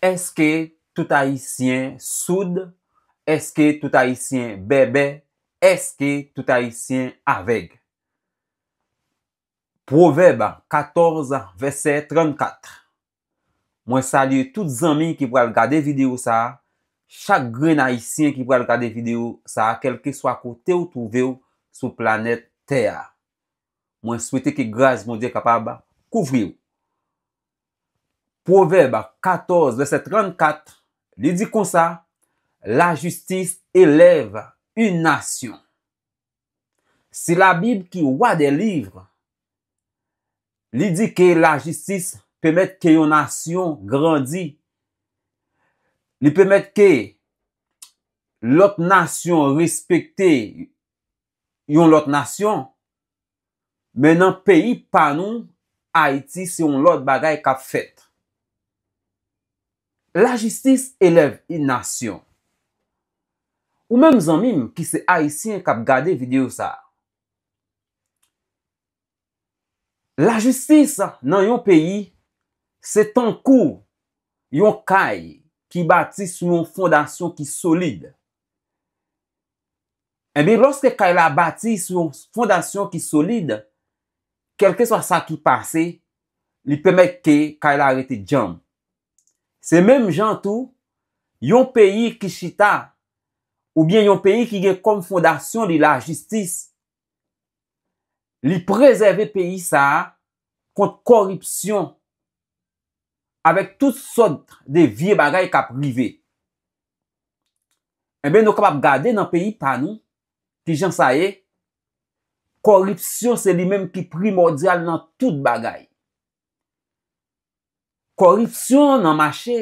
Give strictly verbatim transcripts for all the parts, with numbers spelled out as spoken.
Èske tout Ayisyen soud? Èske tout Ayisyen bèbè? Èske tout Ayisyen avèg? Pwovèb katòz, vèsè trannkat. Mwen salye tout zanmi ki pral gade videyo sa a, chak grenn Ayisyen ki pral gade videyo sa a, kèlkeswa kote w twouve w sou planèt tè a. Mwen swete ke gras Bondye kapab kouvri w. Pwovèb katòz, vèsè trannkat, li di konsa, la justice élève une nation. Se Labib ki wa dè liv. Li di ke lajistis pèmèt ke yon nasyon grandi. Li pèmèt ke lòt nasyon respekte yon lòt nasyon. Men nan peyi pa nou, Ayiti, se yon lòt bagay k ap fèt. La justice élève une nation. Ou menm zanmi m ki se Ayisyen k ap gade videyo sa a. Lajistis nan yon peyi se tankou yon kay ki bati sou yon fondasyon ki solid. Ebyen, lòske kay la bati sou yon fondasyon ki solid, kèlkeswa sa ki pase, li pèmèt ke kay la rete djanm. Se menm jan tou, yon peyi ki chita, oubyen yon peyi ki gen kòm fondasyon li lajistis, li prezève peyi sa a kont kòripsyon, avèk tout sòt de vye bagay k ap rive. Enben, nou kapab gade nan peyi pa nou, kijan sa ye, kòripsyon se li menm ki primòdyal nan tout bagay. Kòripsyon nan mache,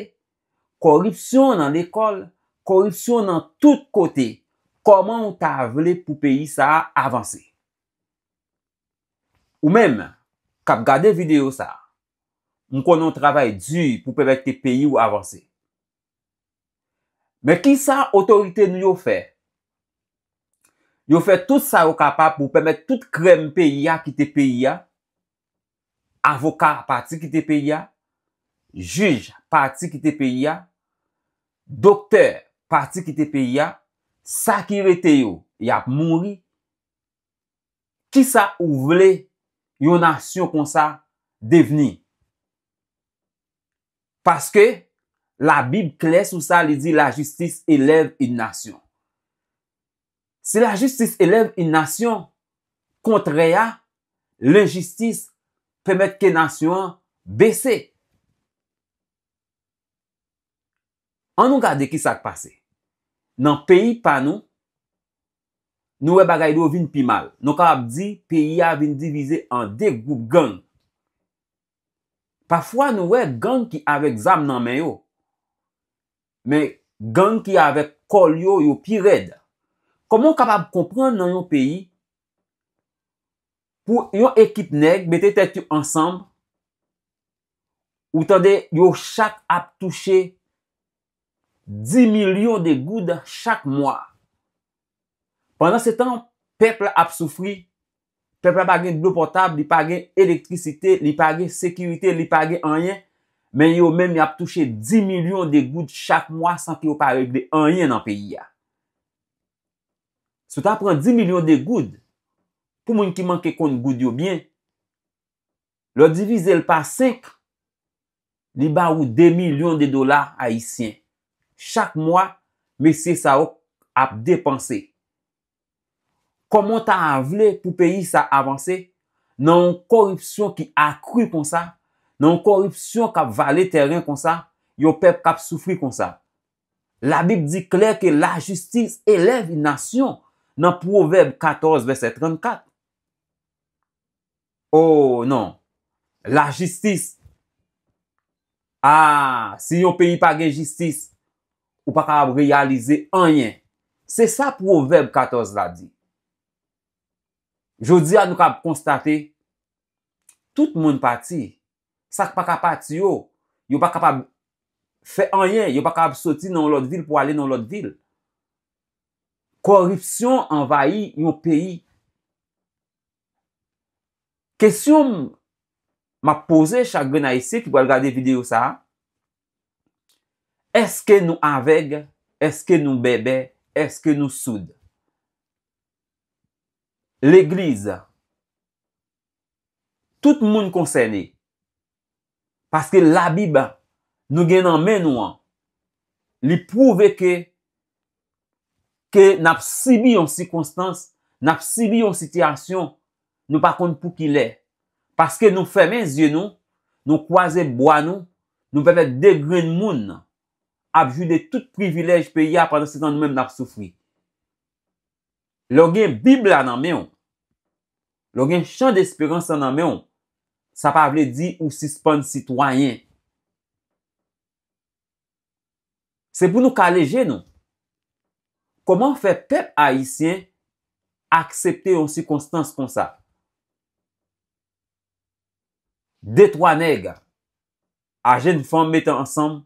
kòripsyon nan lekòl, kòripsyon nan tout kote. Kòman w ta vle pou peyi sa a avanse? Ou menm k ap gade videyo sa a, m konnen w travay di pou pèmèt ke peyi w avanse. Men kisa otorite nou yo fè? Yo fè tout sa yo kapab pou pèmèt tout krèm peyi a kite peyi a, avoka pati kite peyi a, jij pati kite peyi a, doktè pati kite peyi a, sa ki rete yo, y ap mouri. Kisa ou vle yon nasyon konsa devni? Paske Labib klè sou sa, li di, la justice élève une nation. Si la justice élève une nation, kontrè a, lenjistis pèmèt ke nasyon an bese. Ann nou gade kisa k pase. Nan peyi pa nou, nou wè bagay yo vin pi mal. Nou kapab di peyi a vin divize an de gwoup gang. Pafwa nou wè gang ki avèk zam nan men yo. Men gang ki avèk kòl yo, yo pi rèd. Kòman w kapab konprann nan yon peyi pou yon ekip nèg mete tèt yo ansanm, ou tande yo chak ap touche dis milyon de goud chak mwa. Pandansetan, pèp la ap soufri, pèp la pa gen dlo potab, li pa gen elektrisite, li pa gen sekirite, li pa gen anyen, men yo menm y ap touche dis milyon de goud chak mwa san ke yo pa regle anyen nan peyi a. Si w ta pran dis milyon de goud, pou moun ki manke konn goud yo byen, lè w divize l pa senk, li ba ou de milyon de dola ayisyen. Chak mwa, mesye sa yo ap depanse. Kòman w ta vle pou peyi sa avanse nan yon kòripsyon ki akri konsa, nan yon kòripsyon k ap vale tèren konsa, yon pèp k ap soufri konsa? Labib di klè ke lajistis elèv nasyon nan Pwovèb katòz, vèsè trannkat. O non. Lajistis. A, si yon peyi pa gen jistis, ou pa kapab reyalize anyen. Se sa Pwovèb katòz la di. Jodi a, nou kapab konstate, tout moun pati. Sa k pa ka pati yo, yo pa kapab fè anyen, yo pa kapab soti nan yon lòt vil pou ale nan yon lòt vil. Kòripsyon anvayi yon peyi. Kesyon m, m ap poze chak grenn Ayisyen ki pral gade videyo sa a, Èske nou avèg? Èske nou bèbè? Èske nou soud? Legliz, tout moun konsène. Paske Labib nou gen nan men nou an, li pwouve ke, ke n ap sibi yon sikonstans, n ap sibi yon sitiyasyon, nou pa konn pou ki lè. Paske nou fèmen zye nou, nou kwaze bwa nou, nou pèmèt de grenn moun ap jwi de tout privilèj peyi a, pandan se tan nou menm n ap soufri. Lè w gen Bib la nan men w, lè w gen chan desperans lan nan men w, sa pa vle di ou sispann sitwayen. Se pou nou kale je nou. Kòman fè pèp ayisyen aksepte yon sikonstans konsa? De twa nèg a jenn fanm mete ansanm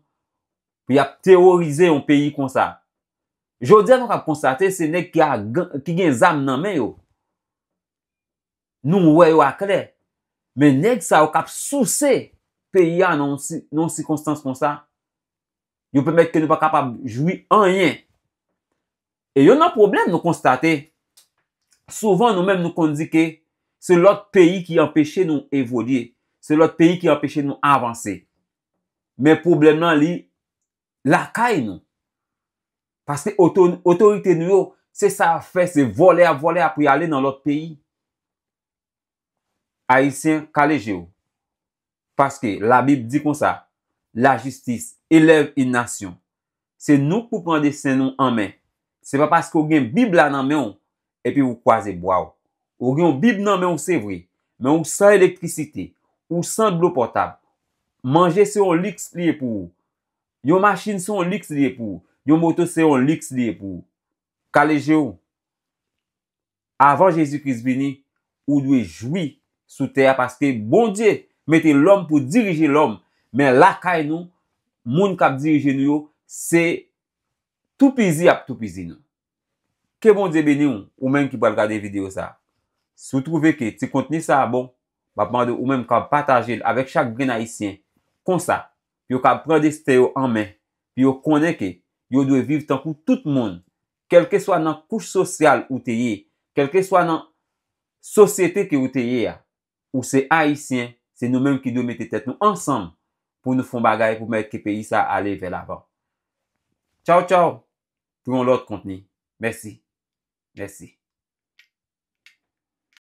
pou y ap teworize yon peyi konsa. Jodi a, nou kab konstate se nèg ki a, ki gen zam nan men yo. Nou wè yo aklè. Men nèg sa yo k ap souse peyi a nan yon si-, nan yon sikonstans konsa, yo pèmèt ke nou pa kapab jwi anyen. E youn nan pwoblèm nou konstate, souvan nou menm nou konn di ke se lòt peyi ki anpeche nou evolye, se lòt peyi ki anpeche nou avanse. Men pwoblèm lan li lakay nou. Paske oto-, otorite nou yo, se sa y ap fè, se vòlè y ap vòlè, apre y ale nan lòt peyi. Ayisyen, kale je w. Paske Labib di konsa, la justice élève une nation. Se nou k pou pran desten nou an men. Se pa paske w gen Bib la nan men w, epi w kwaze bwa w. Ou gen yon Bib nan men w, se vre, men ou san elektrisite, ou san dlo pòtab. Manje se yon liks li ye pou ou. Yon machin se yon liks li ye pou ou. Yon moto se yon liks li ye pou ou. Kale je w. Avan Jezi Kris vini, ou dwe jwi sou tè a, paske Bondye mete lòm pou dirije lòm, men lakay nou, moun k ap dirije nou yo, se toupizi y ap toupizi nou. Ke Bondye beni w, ou menm ki pral gade videyo sa a. Si w twouve ke ti kontni sa a bon, m ap mande w ou menm kab pataje l avèk chak grenn ayisyen. Konsa, yo kab pran desten yo an men, pou yo konnen ke yo dwe viv tankou tout moun, kèlkeswa nan kouch sosyal ou te ye, kèlkeswa nan sosyete ke ou te ye a. Ou se ayisyen, se nou menm ki dwe mete tèt nou ansanm pou nou fè yon bagay pou mèt ke peyi sa a ale vè lavan. Tchaw, tchaw, pou yon lòt kontni. Mèsi. Mèsi.